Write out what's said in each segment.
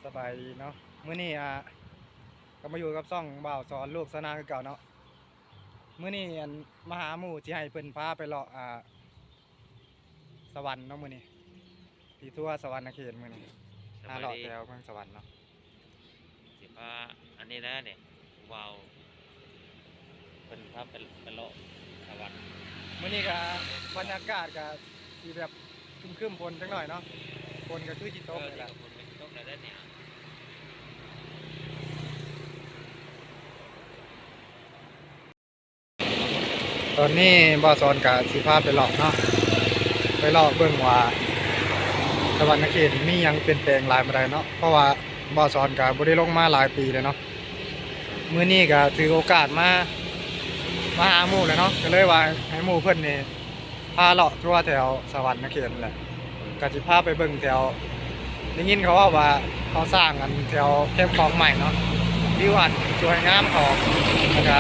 ສະບາຍດີເນາະ ມື້ນີ້ ອ່າ ກໍມາຢູ່ກັບຊ່ອງບ່າວສອນລູກຊາວນາຄືເກົ່າເນາະ. ມື້ນີ້ ອັນ ມາຫາໝູ່ ຊິໃຫ້ເພິ່ນພາໄປເລາະ ອ່າ ສະຫວັນເນາະ ມື້ນີ້ ຊິທົວສະຫວັນນະເຂດມື້ນີ້ ສະບາຍດີ ຫາເລາະແຖວເມືອງສະຫວັນເນາະ. ຊິພາ ອັນນີ້ແຫຼະນີ້ ບ່າວ ເພິ່ນພາໄປ ໄປເລາະສະຫວັນ. ມື້ນີ້ກະບັນຍາກາດກະຊິແບບຄຶ້ມໆ ຝົນຈັກໜ້ອຍເນາະ ຝົນກະຄືຊິຕົກ ເອີ ນີ້ລະ ຝົນກະຊິຕົກແລ້ວເດ້ນີ້. ຕອນນີ້ບ່າວສອນກະຊິພາໄປເລາະເນາະ ໄປເລາະເບິ່ງວ່າສະຫວັນນະເຂດມີຫຍັງປ່ຽນແປງຫຼາຍປານໃດເນາະ ເພາະວ່າບ່າວສອນກະບໍ່ໄດ້ລົງມາຫຼາຍປີແລ້ວເນາະ. ມື້ນີ້ກະຖືໂອກາດມາ ມາຫາໝູ່ແຫຼະເນາະ ກະເລີຍວ່າໃຫ້ໝູ່ເພິ່ນນີ້ ພາເລາະທົ່ວແຖວສະຫວັນນະເຂດນັ້ນແຫຼະ ກະຊິພາໄປເບິ່ງແຖວ ໄດ້ຍິນເຂົາເວົ້າວ່າເຂົາສ້າງອັນແຖວແຄມຂອງໃໝ່ເນາະ ວິວອັນສວຍງາມຂອງ ແລ້ວກະ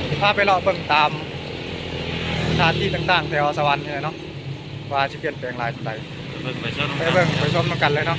ຊິພາໄປເລາະເບິ່ງຕາມສະຖານທີ່ຕ່າງໆ ແຖວສະຫວັນນີ້ແຫຼະເນາະ ວ່າຊິປ່ຽນແປງຫຼາຍປານໃດ. ໄປເບິ່ງໄປຊົມ ໄປເບິ່ງໄປຊົມນຳກັນເລີຍເນາະ.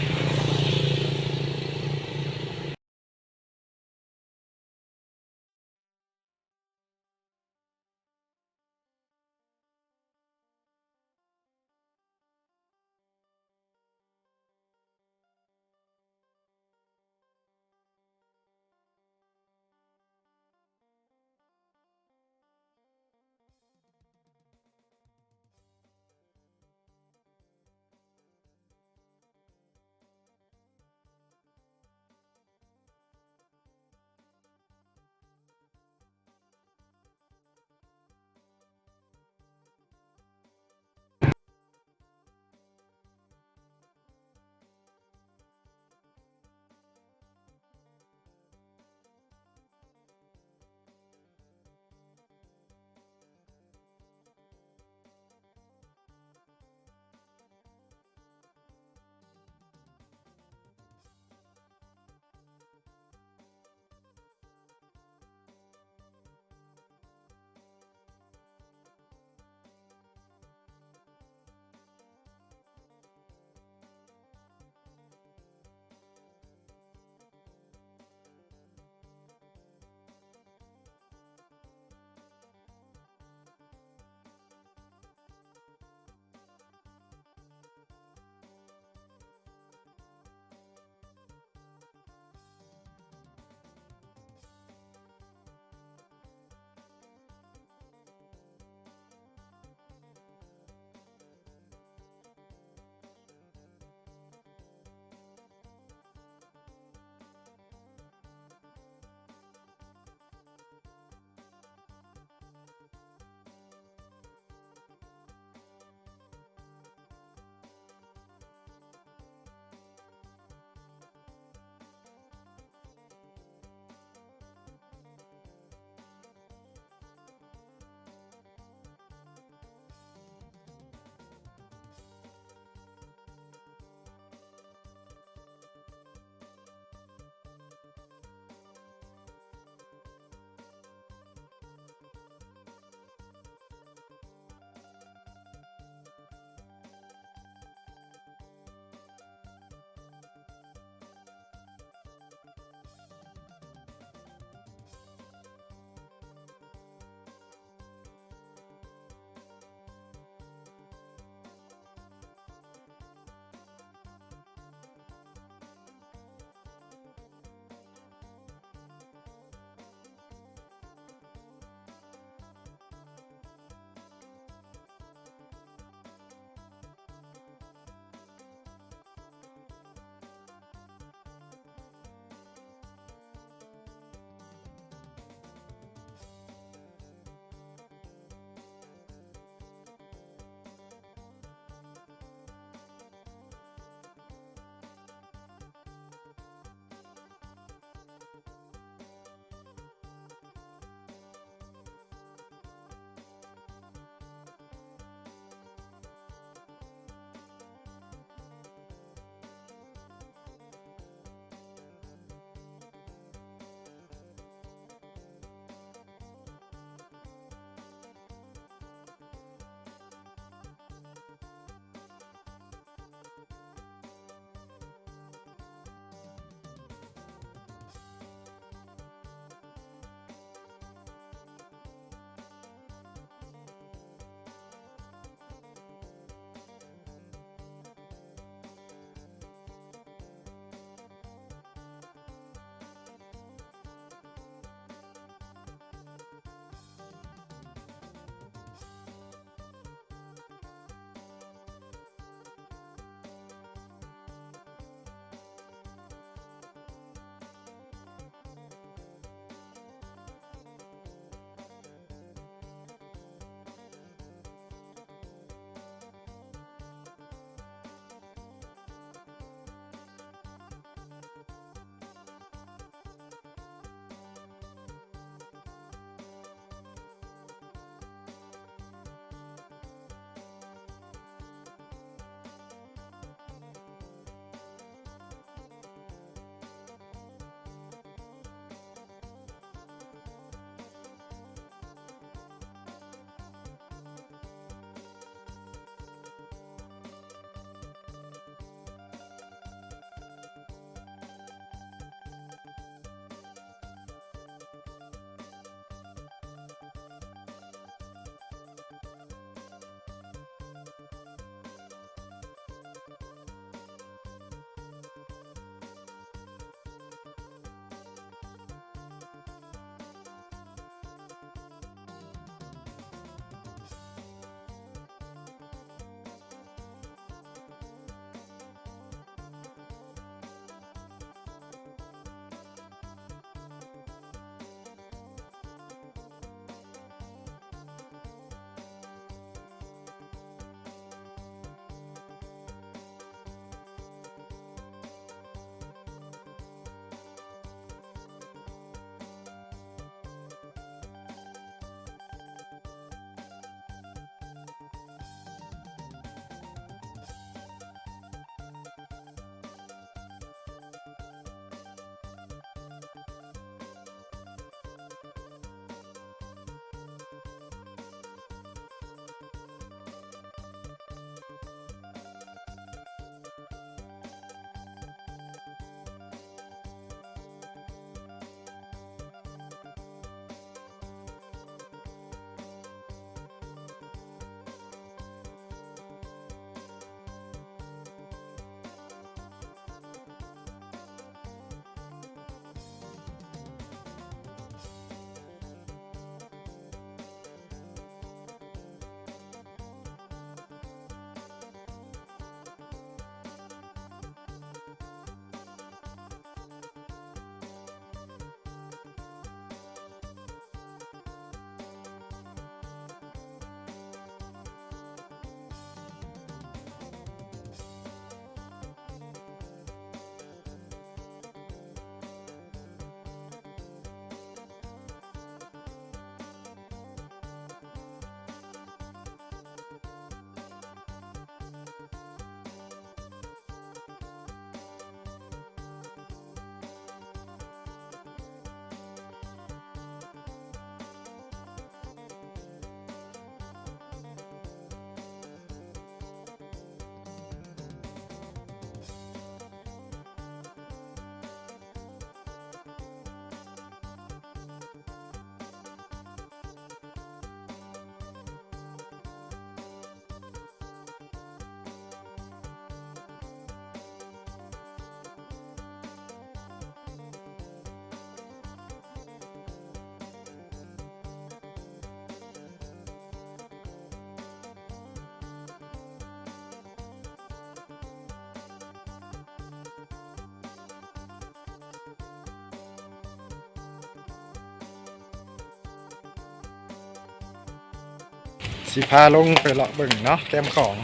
ຊິພາລົງໄປເລາະເບິ່ງເນາະ ແຄມຂອງ.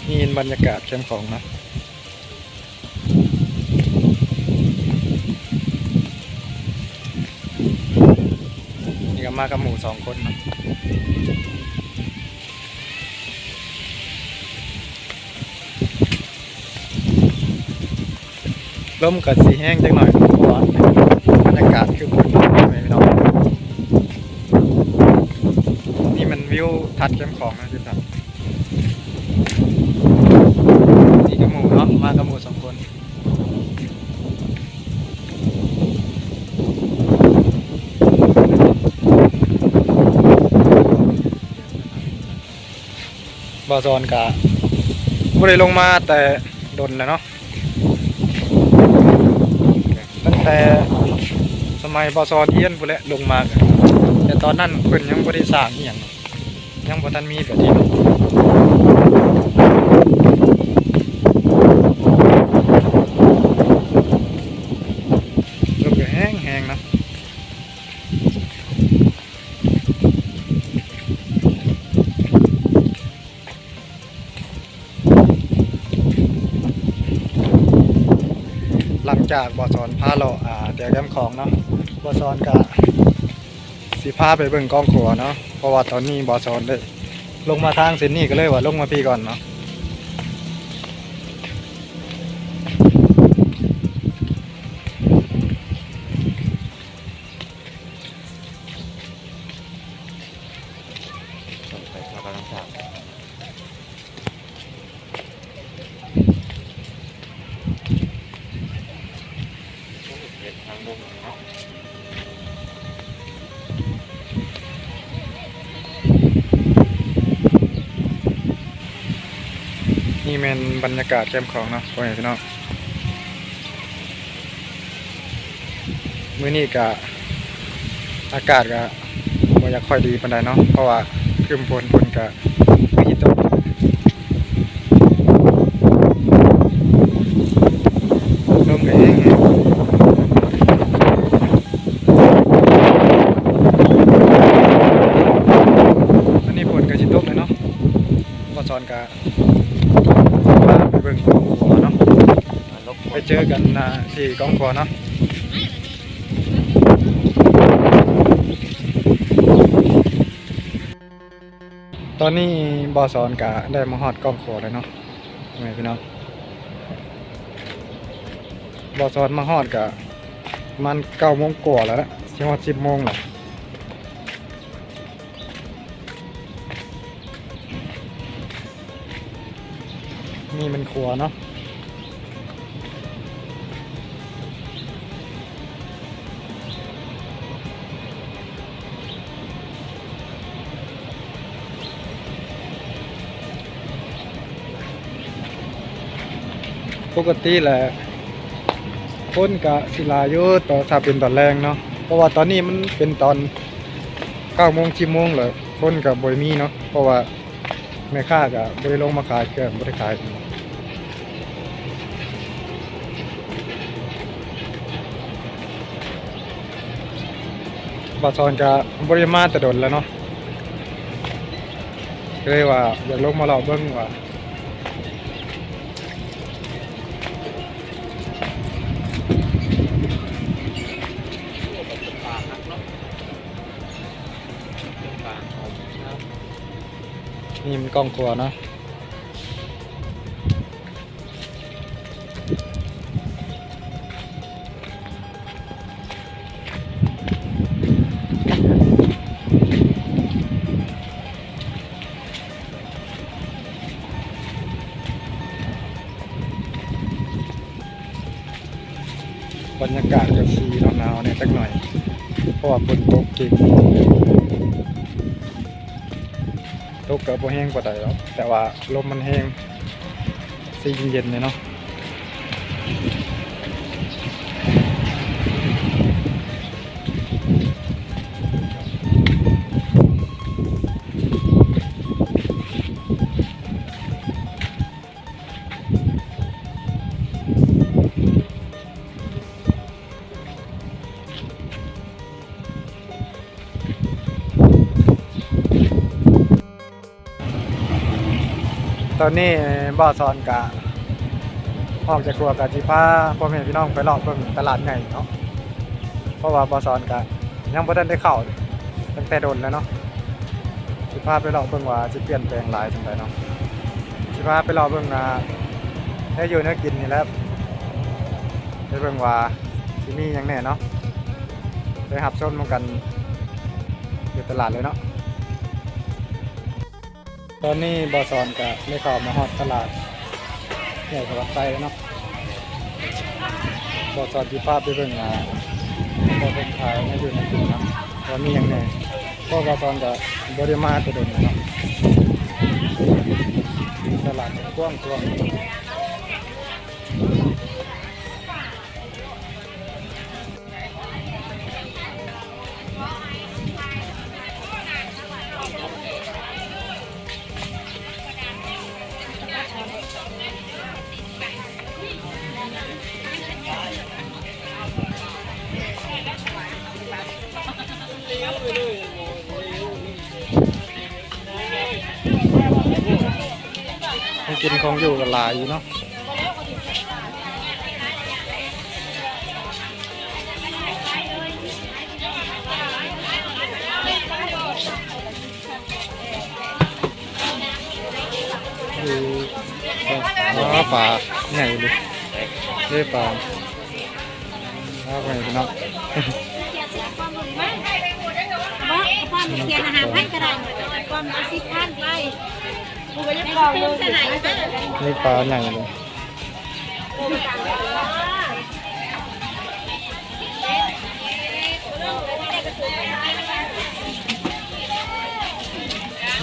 ນີ້ເຫັນບັນຍາກາດແຄມຂອງເນາະ. ນີ້ກໍມາກັບໝູ່ສອງຄົນເນາະ. ລົມກໍຊິແຮງຈັກໜ້ອຍ ເພາະວ່າບັນຍາກາດຄືຝົນຕົກ ພີ່ນ້ອງ. ນີ້ມັນວິວທັດແຄມຂອງນະ ທີ່ສັນ. ນີ້ກັບໝູ່ເນາະ ມາກັບໝູ່ສອງຄົນ. ບ່າວສອນກະບໍ່ໄດ້ລົງມາແຕ່ດົນແລ້ວເນາະ ຕັ້ງແຕ່ສະໄໝບ່າວສອນຮຽນພຸ້ນແຫຼະລົງມາກະ ແຕ່ຕອນນັ້ນເພິ່ນຍັງບໍ່ໄດ້ສ້າງອີ່ຫຍັງ ຍັງບໍ່ທັນມີແບບນີ້ເນາະ. ລົມກະແຮງໆເນາະ. ຫຼັງຈາກບ່າວສອນພາເລາະ ອ່າ ແຖວແຄມຂອງເນາະ ບ່າວສອນກະຊິພາໄປເບິ່ງກ້ອງຂົວເນາະ ເພາະວ່າຕອນນີ້ບ່າວສອນໄດ້ລົງມາທາງເສັ້ນນີ້ ກໍເລີຍວ່າລົງມາພີ້ກ່ອນເນາະ. ນີ້ແມ່ນບັນຍາກາດແຄມຂອງເນາະ ພໍ່ແມ່ພີ່ນ້ອງ. ມື້ນີ້ກະອາກາດກະບໍ່ຢາກຄ່ອຍດີປານໃດເນາະ ເພາະວ່າຄຶ້ມຝົນ ຝົນກະຄືຊິຕົກ ລົມກະແຮງໆ. ອັນນີ້ຝົນກະຊິຕົກແລ້ວເນາະ ບ່າວສອນກະ ພາໄປເບິ່ງກ້ອງຂົວເນາະ ໄປເຈີກັນ ອ່າ ທີ່ກ້ອງຂົວເນາະ. ຕອນນີ້ບ່າວສອນກະໄດ້ມາຮອດກ້ອງຂົວແລ້ວເນາະ ພໍ່ແມ່ພີ່ນ້ອງ. ບ່າວສອນມາຮອດກະປະມານເກົ້າໂມງກວ່າແລ້ວລະ ຊິຮອດສິບໂມງແລ້ວ. ນີ້ແມ່ນຂົວເນາະ ປົກກະຕິແຫຼະ ຄົນກະຊິຫຼາຍຢູ່ ຕອນ ຖ້າເປັນຕອນແລງເນາະ ເພາະວ່າຕອນນີ້ມັນເປັນຕອນເກົ້າໂມງ ສິບໂມງແລ້ວ ຄົນກະບໍ່ໄດ້ມີເນາະ ເພາະວ່າແມ່ຄ້າກະບໍ່ໄດ້ລົງມາຂາຍເຄື່ອງ ບໍ່ໄດ້ຂາຍ. ບ່າວສອນກະບໍ່ໄດ້ມາແຕ່ດົນແລ້ວເນາະ ກະເລີຍວ່າຢາກລົງມາເລາະເບິ່ງວ່າ ນີ້ມັນກ້ອງຂົວເນາະ. ບັນຍາກາດກໍຊິໜາວໆແດ່ຈັກໜ້ອຍ ເພາະວ່າຝົນຕົກເກັ່ງ. ຕົກກໍບໍ່ແຮງປານໃດດອກ ແຕ່ວ່າລົມມັນແຮງ ຊິເຢັນໆແດ່ເນາະ. ເ ຕອນນີ້ບ່າວສອນກະອອກຈາກຄົວ ກະຊິພາພໍ່ແມ່ພີ່ນ້ອງໄປເລາະເບິ່ງຕະຫຼາດໃຫຍ່ເນາະ ເພາະວ່າບ່າວສອນກະຍັງບໍ່ທັນໄດ້ເຂົ້າຕັ້ງແຕ່ດົນແລ້ວເນາະ ຊິພາໄປເລາະເບິ່ງວ່າຊິປ່ຽນແປງຫຼາຍຈັ່ງໃດເນາະ ຊິພາໄປເລາະເບິ່ງ ອ່າ ແນວຢູ່ແນວກິນນີ້ແຫຼະ ໄປເບິ່ງວ່າຊິມີຫຍັງແດ່ເນາະ ໄປຮັບຊົມນຳກັນຢູ່ຕະຫຼາດເລີຍເນາະ. ຕອນນີ້ບ່າວສອນກະໄດ້ເຂົ້າມາຮອດຕະຫຼາດໃຫຍ່ສະຫວັນໄຊແລ້ວເນາະ ບ່າວສອນຊິພາໄປເບິ່ງ ອ່າ ບ່ອນເພິ່ນຂາຍແນວຢູ່ແນວກິນເນາະ ວ່າມີຫຍັງແດ່ ເພາະບ່າວສອນກະບໍ່ໄດ້ມາແຕ່ດົນແລ້ວເນາະ ຕະຫຼາດກະກວ້າງໆ. ຂອງກິນຂອງຢູ່ກະຫຼາຍຢູ່ເນາະ. ໂອ້ ປາໃຫຍ່ເລີຍ ເດ້ປາ ປາໃຫຍ່ເນາະ ບໍ່ ຄວາມເສຍຫາຍພັນກະໄດ້ ຄວາມເອົາສິບພັນໄປ ນີ້ປາໃຫຍ່ເລີຍ.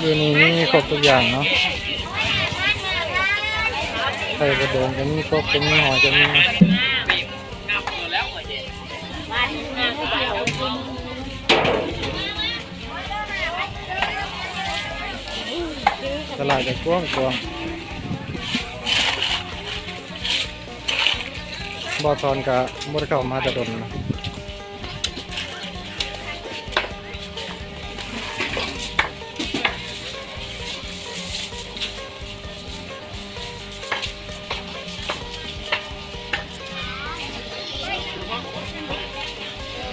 ຢູ່ນີ້ມີຄົບທຸກຢ່າງເນາະ ໄຂ່ມົດແດງກະມີ ກົບກະມີ ຫອຍກະມີ. ຕະຫຼາດກະກວ້າງໆ ບ່າວສອນກະບໍ່ໄດ້ເຂົ້າມາແຕ່ດົນ.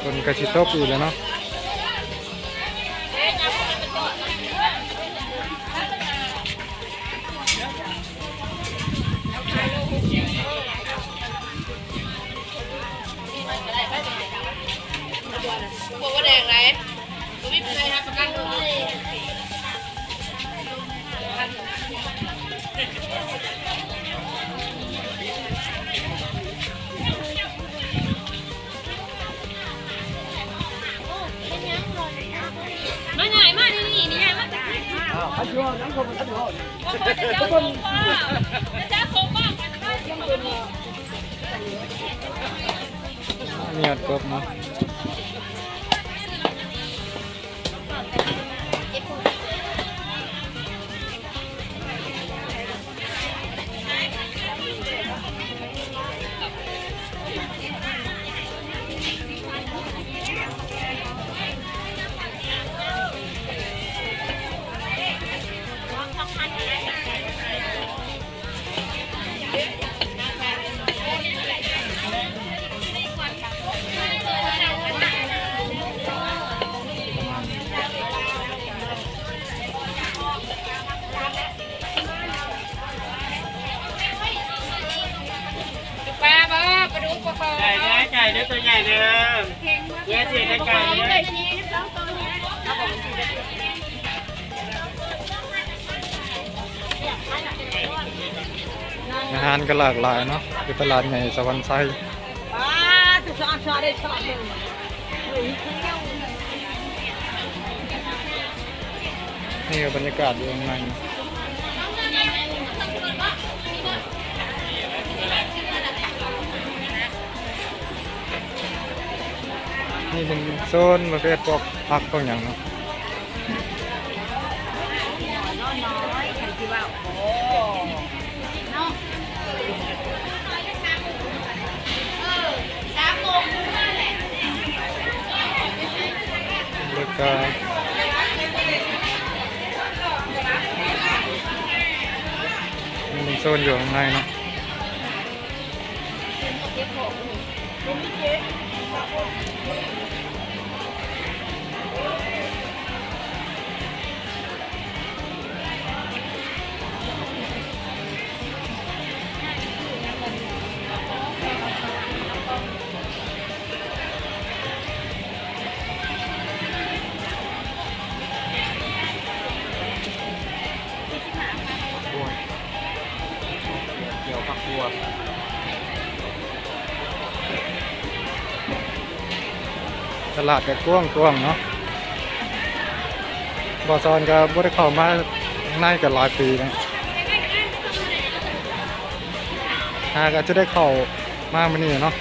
ຝົນກະຊິຕົກອີກແລ້ວເນາະ. ມາໃຫຍ່ມານີ້ ນີ້ ນີ້ ໃຫຍ່ມາຈາກນີ້ ອ້າວ ອັນທີ່ວ່ານັ້ນກໍມັນອັນທີ່ວ່າ ມີຮອດກົບເນາະ. ປາບໍ່ ປາດຸກ ປາຄໍ່ ໄກ່ເດີ ໄກ່ເດີ ໂຕໃຫຍ່ເດີ ເດີ ຊິໄດ້ໄກ່ເດີ. ອາຫານກະຫຼາກຫຼາຍເນາະ ຢູ່ຕະຫຼາດໃຫຍ່ສະຫວັນໄຊ. ປາດ ສະອາດ ສະອາດ ໄດ້ຊອດໜຶ່ງ. ນີ້ກະບັນຍາກາດຢູ່ຂ້າງໃນ ນີ້ເປັນໂຊນປະເພດພວກຜັກພວກຫຍັງເນາະ. ແລ້ວກະ ໂຊນຢູ່ຂ້າງໃນເນາະ. ຕະຫຼາດກະກວ້າງໆເນາະ. ບ່າວສອນກະບໍ່ໄດ້ເຂົ້າມາໃນກະຫຼາຍປີແລ້ວ ຫາກະຈະໄດ້ເຂົ້າມາມື້ນີ້ເນາະ.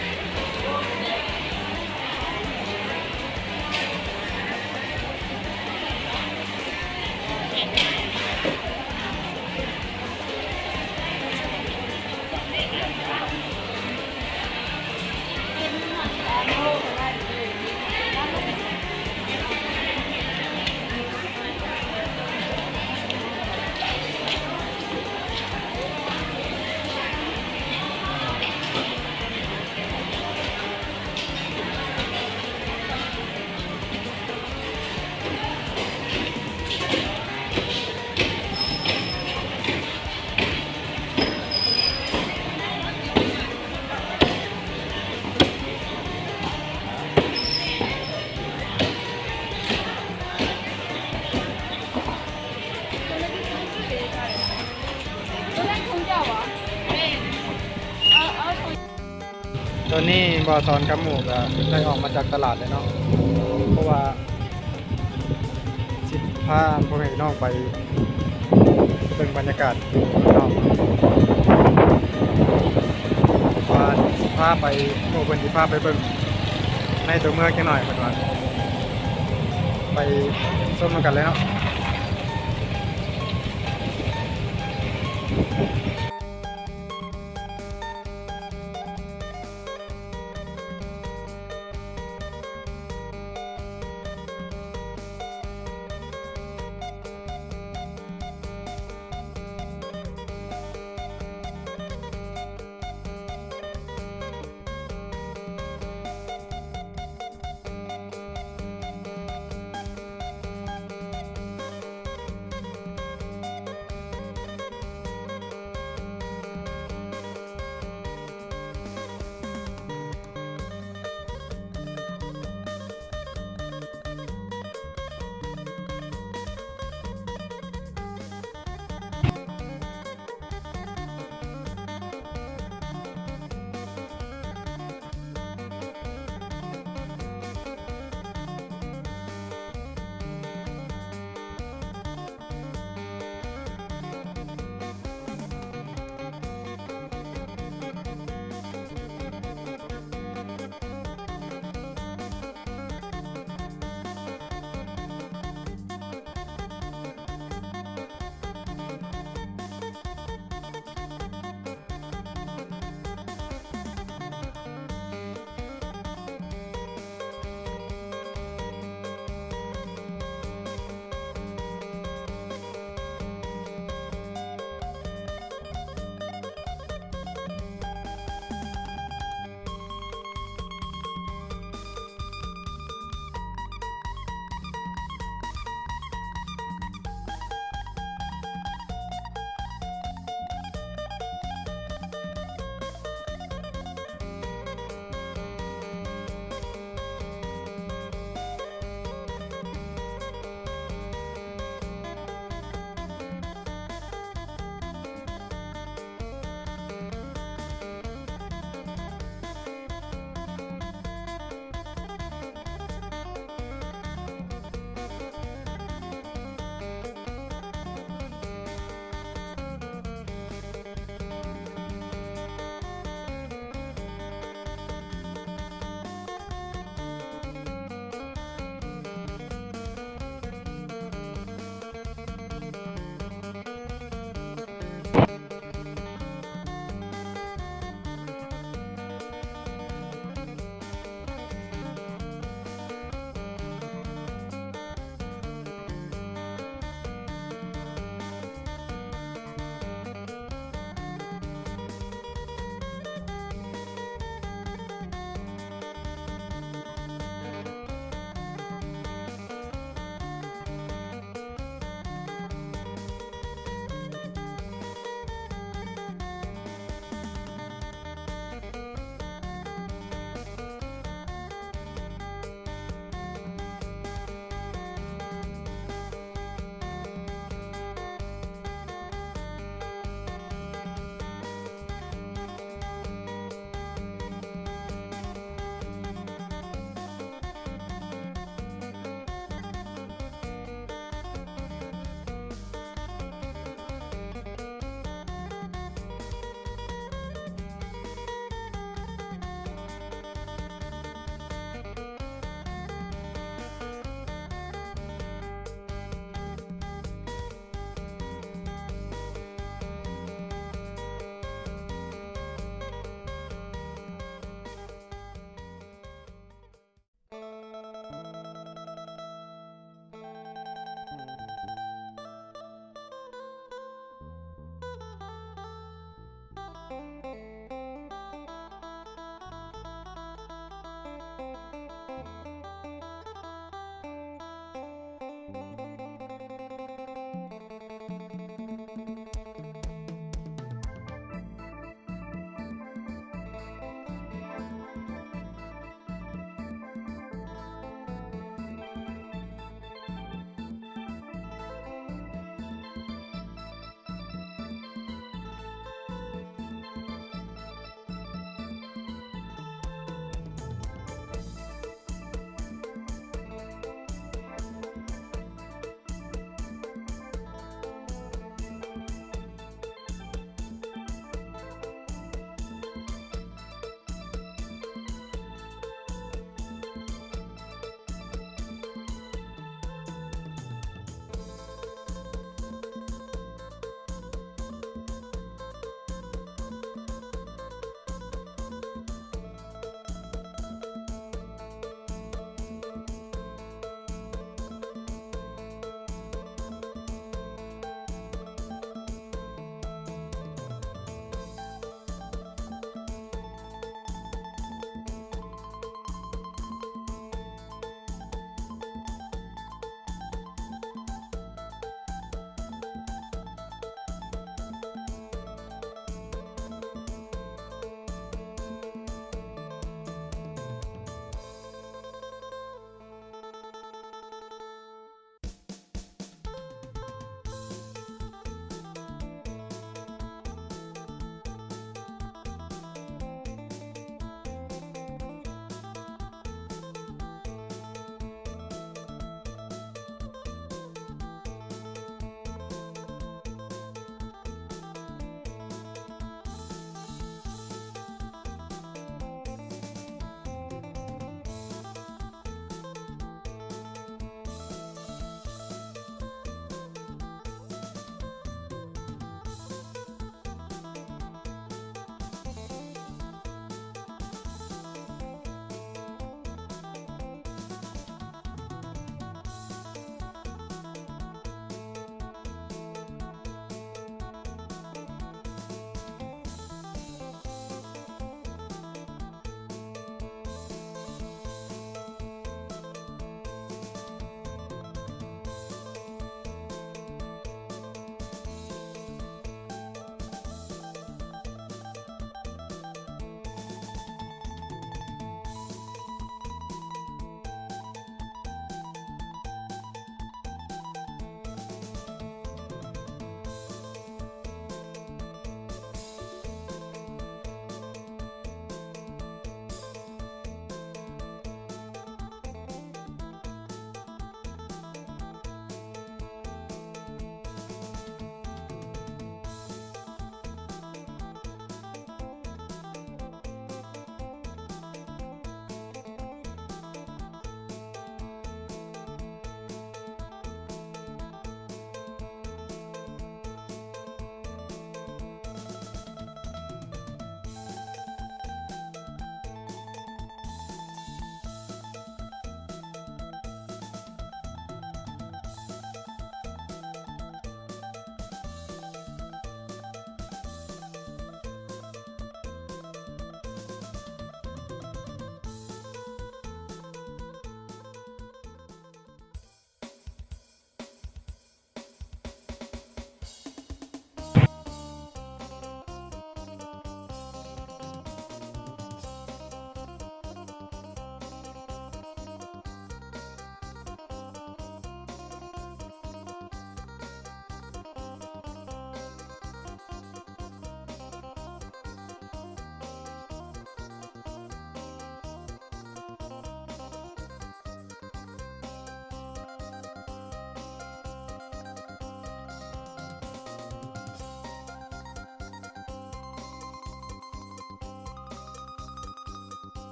ຕອນນີ້ບ່າວສອນກັບໝູ່ກະໄດ້ອອກມາຈາກຕະຫຼາດແລ້ວເນາະ ເພາະວ່າ ຊິພາພໍ່ແມ່ພີ່ນ້ອງໄປເບິ່ງບັນຍາກາດຢູ່ຂ້າງນອກ ວ່າຊິພາໄປ ໂອ້ ເພິ່ນຊິພາໄປເບິ່ງໃນຕົວເມືອງຈັກໜ້ອຍ ເພິ່ນວ່າ ໄປຊົມນຳກັນເລີຍເນາະ.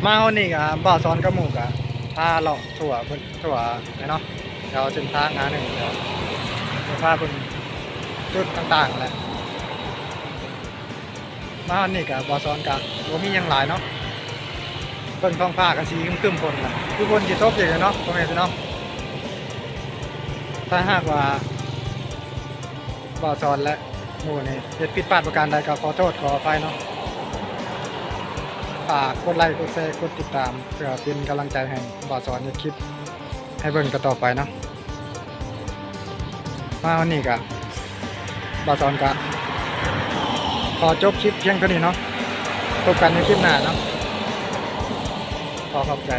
ມາຮອດນີ້ກໍບ່າວສອນກັບໝູ່ກໍພາເລາະທົ່ວເພິ່ນ ທົ່ວແຫຼະເນາະ ແຖວເສັ້ນທາງຫາໜຶ່ງ ແລ້ວກໍພາເບິ່ງຈຸດຕ່າງໆແຫຼະ. ມາຮອດນີ້ກໍບ່າວສອນກໍບໍ່ມີຫຍັງຫຼາຍເນາະ ເບິ່ງທ້ອງຟ້າກໍຊິຄຶ້ມໆຝົນລະ ຄືຝົນຊິຕົກອີກແຫຼະເນາະ ພໍ່ແມ່ພີ່ນ້ອງ. ຖ້າຫາກວ່າບ່າວສອນ ແລະ ໝູ່ນີ້ເຮັດຜິດພາດປະການໃດກໍຂໍໂທດຂໍອະໄພເນາະ. ຝາກກົດໄລ ກົດແຊ ກົດຕິດຕາມ ເພື່ອເປັນກຳລັງໃຈໃຫ້ບ່າວສອນເຮັດຄລິບໃຫ້ເບິ່ງຕໍ່ໆໄປເນາະ. ມາວັນນີ້ກະ ບ່າວສອນກະຂໍຈົບຄລິບພຽງເທົ່ານີ້ເນາະ. ພົບກັນໃນຄລິບໜ້າເນາະ. ຂໍຂອບໃຈ.